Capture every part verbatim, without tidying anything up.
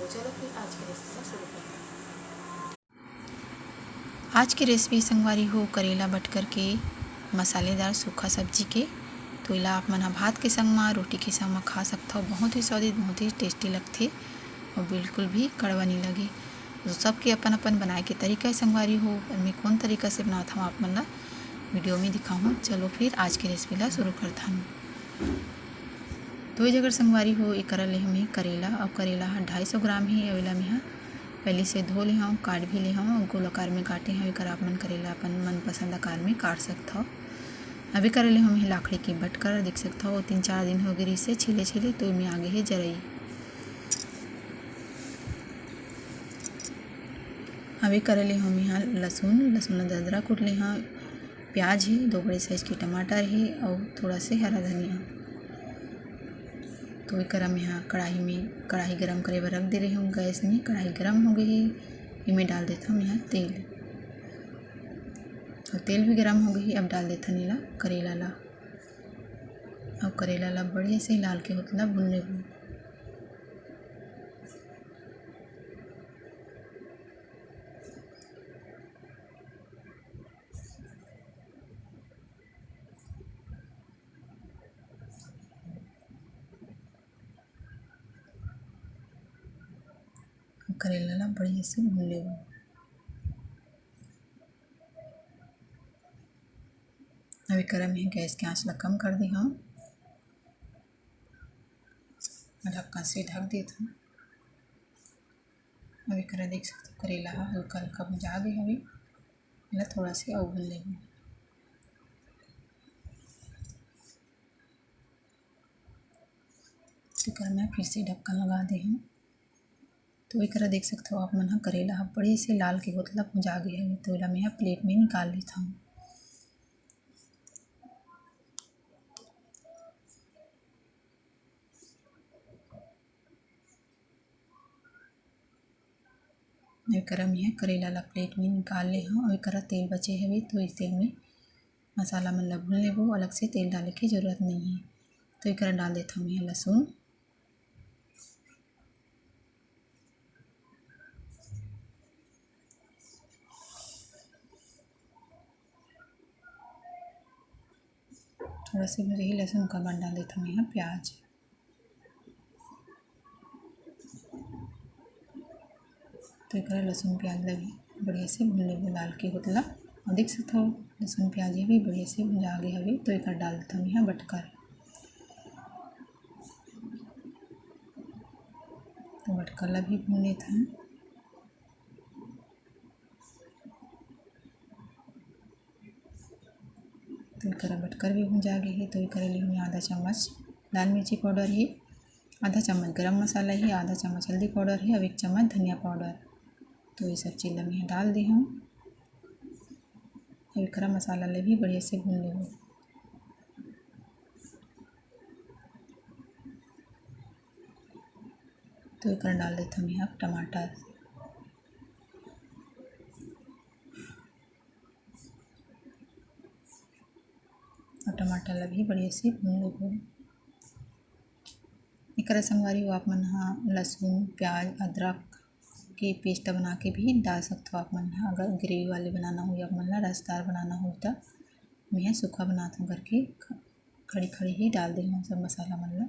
चलो फिर आज की रेसिपी ला शुरू करते हैं। आज के रेसिपी संगवारी हो करेला बटकर के मसालेदार सूखा सब्जी के। तो एला आप मन ह भात के संग म, रोटी के संग म खा सकथव। बहुत ही स्वादिष्ट, बहुत ही टेस्टी लगथे और बिल्कुल भी कड़वा नहीं लगे। तो सबके अपन अपन बनाए के तरीका है संगवारी हो, और मैं कौन तरीका से बनात हूँ आप मन ला वीडियो में दिखाहूँ। चलो फिर आज के रेसिपी ला शुरू करथन। तो ये जगह संगवारी हो, एकरा ले हमें करेला, अब करेला ह ढाई सौ ग्राम ही, अवेला में ह पहले से धो ले हूँ, काट भी ले हूँ, गोल आकार में काटे हूँ। एकर आप मन करेला अपन मनपसंद आकार में काट सकथव। अभी करे ले हम लाखड़ी के बटकर देख सकथव, तीन चार दिन हो गए रिसे छीले छीले, तो एमे आगे हे जरई। अभी करे ले हम यहाँ लहसुन, लहसुन ला दरदरा कूट ले हाँ, प्याज हे, दो बड़े साइज के टमाटर हे और थोड़ा से हरा धनिया। तो एकरा में हाँ कढ़ाई में, कढ़ाई गरम करे बर रख दे रहे हूँ गैस में। कढ़ाई गरम हो गई है, इमे डाल देता हूँ यहाँ तेल। और तेल भी गरम हो गई, अब डाल देथन एला करेला ला। अब करेला ला बढ़िया से लाल के होत ला भून लेबो। करेला ला बढ़िया से भून लेबो। अभी करम है, गैस के आंच ला कम कर दे हम। ढक्कन से ढक देत हूँ। अभी करा देख सकते हो, करेला ह हल्का हल्का भुंजा गे हवे। एला थोड़ा से अउ भून लेबो। तो कर मैं फिर से ढक्कन लगा दे हूँ। तो एकरा देख सकते हो आप मन ह, करेला ह बड़े से लाल के होत ला भुंजा गे हवे। तो एला मैं ह प्लेट में निकाल लेत हूँ। एकरा मैं करेला ला प्लेट में निकाल ले हूँ। एकरा तेल बचे हवे, तो इस तेल में मसाला मन ला भून लेबो। अलग से तेल डाले के जरूरत नहीं है। तो एकरा डाल देता हूँ मैं लहसुन। थोड़ा से रही लहसुन, ओकर बाद डाल देता हूँ यहाँ प्याज। तो एकरा लहसुन प्याज ला भी बढ़िया से भून लेबो लाल के होत ला। और देख सकत हो, लहसुन प्याज ये भी बढ़िया से भुंजा गे हवे। तो एकर डाल देता हूँ यहाँ बटकर। तो बटकर ला भी भून लेत हन। तो एकरा बटकर भी भुंजा गे हे। तो एकरा ले मैं आधा चम्मच लाल मिर्ची पाउडर हे, आधा चम्मच गरम मसाला हे, आधा चम्मच हल्दी पाउडर हे, अब एक चम्मच धनिया पाउडर। तो ये सब चीज ला मैं डाल दे हूँ। अब एकरा मसाला ला भी बढ़िया से भून लेबो। तो एकरा डाल देता हूँ यहाँ टमाटर। और टमाटर ला भी बढ़िया से भून लेबो। एकरा संगवारी हो आप मन ह लहसुन, प्याज, अदरक के पेस्ट बना के भी डाल सकथो आप मन ह। अगर ग्रेवी वाले बनाना होही, आप मन ला रसदार बनाना होही, त मैं ह सूखा बनात हूँ करके ख-, खड़ी खड़ी ही डाल दे हूँ सब मसाला मन ला।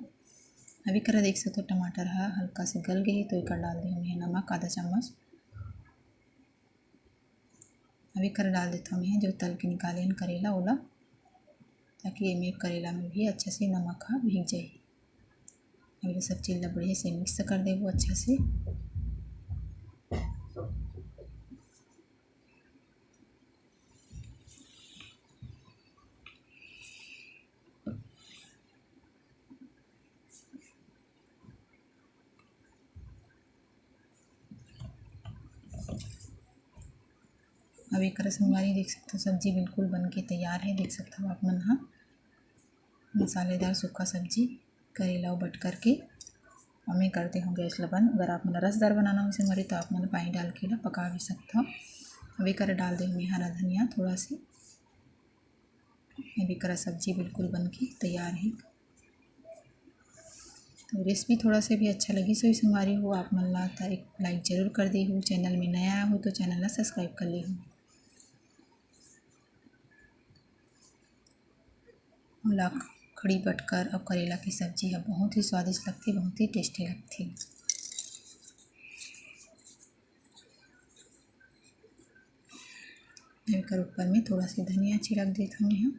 अभी करा देख सकथो टमाटर ह हल्का से गल गए हे, तो एकर डाल दे हूँ मैं नमक आधा चम्मच। अभी कर डाल देता हूँ मैं जो तल के निकाले हन करेला ओला, ताकि एमे करेला में भी अच्छा से नमक ह भीग जाए। अभी सब चीज ला बढ़िया से मिक्स कर देबो अच्छा से। अब एकरा संगवारी देख सकथो, सब्जी बिल्कुल बन के तैयार है। देख सकथो आप मन ह मसालेदार सूखा सब्जी करेला अउ बटकर के। अब मैं कर दे हूँ गैस ला बंद। अगर आप मन ला रसदार बनाना हो संगवारी, तो आप मन पानी डाल के ला पका भी सकथो। अब एकर डाल दे हूँ मैं हरा धनिया थोड़ा से। अब एकरा सब्जी बिल्कुल बन के तैयार है। तो रेसिपी थोड़ा सा भी अच्छा लगिस होही संगवारी हो आप मन ला, त एक लाइक जरूर कर देहू। चैनल में नया हो तो चैनल ला सब्सक्राइब कर लेहू। ओला कढ़ी बटकर अउ करेला की सब्जी ह बहुत ही स्वादिष्ट लगथे, बहुत ही टेस्टी लगथे। एकर ऊपर में थोड़ा सा धनिया छिड़क देत हूँ मैं।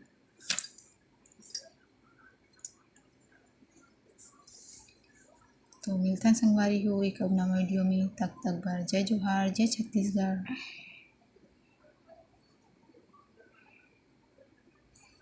तो मिलथन संगवारी हो एक अउ नवा वीडियो में, तब तक बर जय जोहार, जय छत्तीसगढ़।